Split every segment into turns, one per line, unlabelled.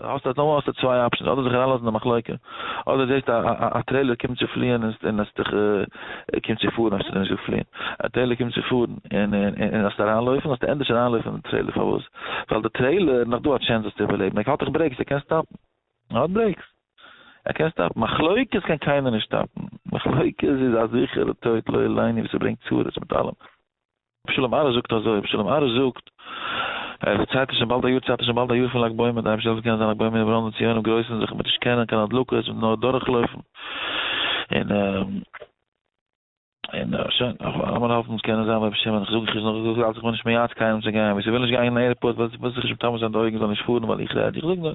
האסט נאר האסטו צוויי options, אדער זיך אריינלאזן אין די מחלוקה, אדער זעסט א trailer קומט צו פליען און עס דיך קומט צו פארן, אפשר נישט צו פליען, א trailer קומט צו פארן און און זאלסט אריינלויפן, זאלסטו ענדערש אריינלויפן אין די trailer, פארוואס? ווייל די trailer, נאך דא א chance זאלסטו איבערלעבן, ער האט דאך brakes, ער קען stop ן, ער האט brakes, ער קען stop ן, מחלוקת קען קיינער נישט stop ן, מחלוקת איז א זיכערע טויט לא עלינו וואס ס'ברענגט צרות מיט אלעם. רבי שלום ארוש זאגט אזוי, רבי שלום ארוש זאגט, ער פארציילט שוין באלד א יאר צייט, שוין באלד א יאר פון לג בעומר, די אייבערשטער זאל קענען זיין לג בעומר אין מירון, די ציונים גרויסן זיך, מ'וועט נישט קענען קיין הדלקות, מ'וועט נאר דורכלויפן, און און שוין, לאמיר האפן עס קענען זיין רבי שמעון, איך זאג איך זאג אלץ איך בין נישט מייעץ קיינעם צו גיין, ווער ס'וויל נישט גיין אין airport וועל זיך נישט מטמא זיין די אויגן זאל נישט פארן ווייל איך רעד, איך זאג נאר,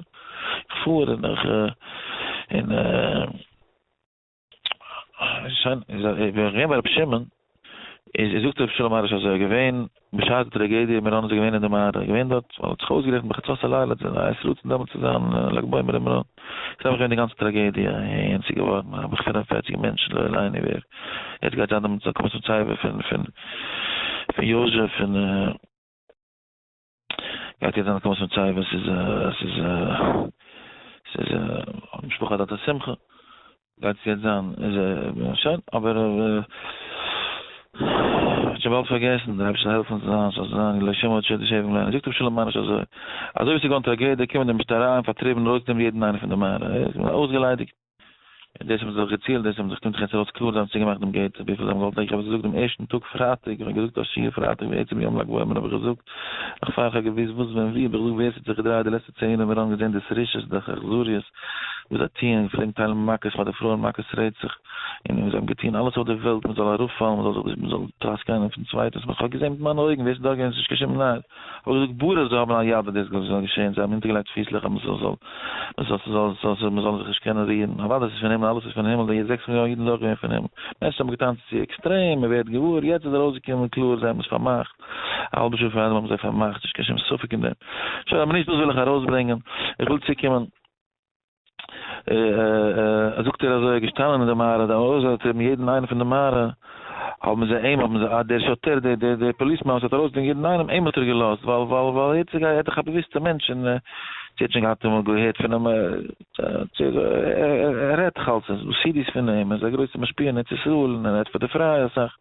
איך פאר און איך און. שוין, איז ער געווען ביי רבי שמעון, איז זאגט רבי שלום ארוש אזוי, ער איז געווען בשעת די טראגעדיע אין מירון איז ער געווען אין די מערה, ער געווען דארט, ווייל ער האט זיך אויסגערעכנט בחצות הלילה, צו זיין עת רצון דעמאלטס צו זיין לג בעומר אין מירון, איז נעבעך געווען די גאנצע טראגעדיע, און ס'איז געווארן נעבעך 45 מענטשן לא עלינו ווער, יעצט גייט זיין דעמאלטס הקמת מצבה פון פון פון יוזשע פון. גייט יעצט זיין הקמת מצבה, ס'איז ס'איז ס'איז משפחה האט א שמחה, גייט עס יעצט זיין איז שוין, אבער האט שוין באלד פארגעסן, דער אייבערשטער זאל העלפן ס'זאל זיין ס'זאל זיין לא שמעו את שדי שבעים לילה, זאגט רבי שלום מאניש אזוי, אזוי ווי ס'איז געווארן טראגעדיע קומען די משטרה און פארטריבן ארויסגענומען יעדן איינעם פון די מערה, אויסגעליידיגט. און דאס האבן זיי זיך געצילט, דאס האבן זיך קומט זיך יעצט ארויס קלאר זיי האבן צוגעמאכט דעם gate וויפיל זיי האבן געוואלט, איך האב עס געזאגט דעם ערשטן טאג פרייטאג, איך האב געזאגט א שיעור פרייטאג בעצם יום לג בעומר האב איך געזאגט, נאך פאר איך האב געוואוסט וואס ווען ווי, האב איך געזאגט ווער ס'האט זיך געדרייט די לעצטע 10 יאר אין מירון געזען די רשעות די אכזריות וואס זיי טוען, פלעגן טיילן מכות פאר די פרויען מכות רצח, און זיי האבן געטוען אלעס אויף די וועלט מען זאל אראפפאלן, מען זאל זיך מען זאל טראסקענען פון צווייטענס, איך האב געזען מיט מיינע אויגן ווער ס'איז דארט געווען ס'איז נישט קיין שום נייעס. האב איך געזאגט ברוך זיי האבן א יד אז דאס זאל געשען, זיי האבן אונטערגעלייגט פיסלעך אז מ'זאל זאל מ'זאל ס'זאל ס'זאל מ'זאל זיך נישט קענען רירן, אוודאי ס'איז פון הימל אלעס איז פון הימל, די זעקס מיליאן אידן איז אויך געווען פון הימל, מענטשן האבן געטאנצט צו עקסטרעם, מ'ווערט געוואר, יעצט איז ארויסגעקומען קלאר זיי האבן עס פארמאכט, א האלבע שעה פארדעם האבן זיי פארמאכט, נישט קיין שום ספק אין דעם, שוין אבער נישט דאס וויל איך ארויסברענגען, איך וויל צוקומען. זאגט ער אזוי, געשטאנען אין די מערה, די ארויסגעטריבן יעדן איינעם פון די מערה, האבן זיי אים, האבן זיי, דער שוטר, דער דער דער policeman וואס האט ארויסגעטריבן יעדן איינעם, אים האט ער געלאזט, ווייל ווייל ווייל ער איז ער איז דאך א באוויסטער מענטש, און צו ער האט שוין געהאט אמאל געהערט פון אים, צו ער רעדט דאך אלץ, עס איז דא CDs פון אים, ער איז א גרויסער משפיע אין ארץ ישראל, און ער רעדט פאר די פרייע אסאך.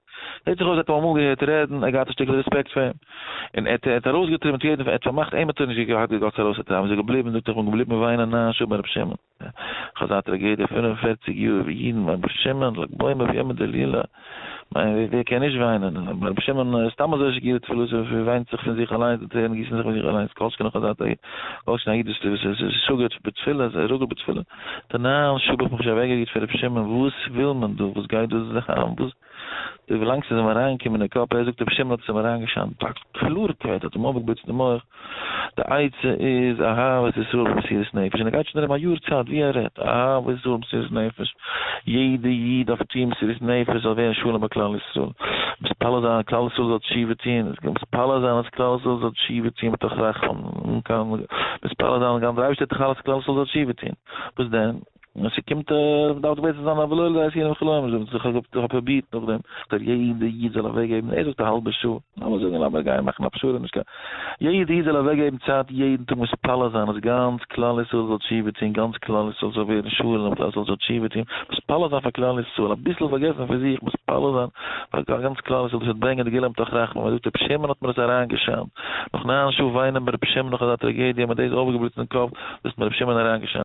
הערט זיך אויס ער האט אים אמאל געהערט רעדן, ער האט געהאט א שטיקל רעספעקט פאר אים, און ער האט ארויסגעטריבן מיט יעדן, ער האט פארמאכט אים האט ער נישט געהאט די guts ארויסצוטרייבן, איז ער געבליבן, זאגט ער איך בין געבליבן וויינען ניין שעה ביי רבי שמעון, איך אזא טראגעדיע, 45 יאר ווי אידן ביים רבי שמעון, לג בעומר ויומא דהילולא, מיין ווער קען נישט וויינען, ביי רבי שמעון סתם אזוי שגירה תפלות וויינט זיך פון זיך אליינס, די טרערן גיסן זיך פון זיך אליינס, כל שכן נאך אזא טראגעדיע, כל שכן א איד וואס איז שגור בתפילה, רגיל בתפילה. די ניין שעה האב איך מיך נישט אוועקגערירט פון רבי שמעון, וואס וויל מען דא, וואס גייט דא זיין, וואס, דו ווילאנג ס'איז אים אריינגעקומען אין קאפ, ער זאגט רבי שמעון האט עס אים אריינגעשיינט, א קלארקייט האט אים אויפגעבליצט אין מח, די עצה איז אהבת ישראל במסירות נפש, און ער גייט שוין ארום א יאר צייט ווי ער רעדט, אהבת ישראל במסירות נפש, יעדע איד דארף טון מסירות נפש זאל ווערן שלום ביי כלל ישראל, מתפלל זיין אז כלל ישראל זאל תשובה טון, מתפלל זיין אז כלל ישראל זאל תשובה טון מתוך רחמים, מתפלל זיין אז דער אייבערשטער האט דאך אלעס כלל ישראל זאל תשובה טון, וואס דען? ווען ס'קומט דארף דאך בעצם זיין א ולא לידי יסורים וכלאים, זאגט זיך איך האב פרובירט נאכדעם דער יעדע איד זאל אוועקגעבן, ער זאגט א האלבע שעה, לאמיר זאגן לאמיר גיין מאכן א פשרה נישט קיין, יעדע איד זאל אוועקגעבן צייט יעדן טאג מתפלל זיין אז גאנץ כלל ישראל זאל תשובה טון, גאנץ כלל ישראל זאל ווערן שלום, כלל ישראל זאל תשובה טון, מתפלל זיין פאר כלל ישראל, אביסל פארגעסן פון זיך, מתפלל זיין פאר גאנץ כלל ישראל, דאס וועט ברענגען די גאולה מתוך רחמים, ער זאגט רבי שמעון האט מיר עס אריינגעשיינט, נאך ניין שעה וויינען ביי רבי שמעון נאך אזא טראגעדיע, מיר דאס אויפגעבליצט אין קאפ, דאס האט מיר רבי שמעון אריינגעשיינט.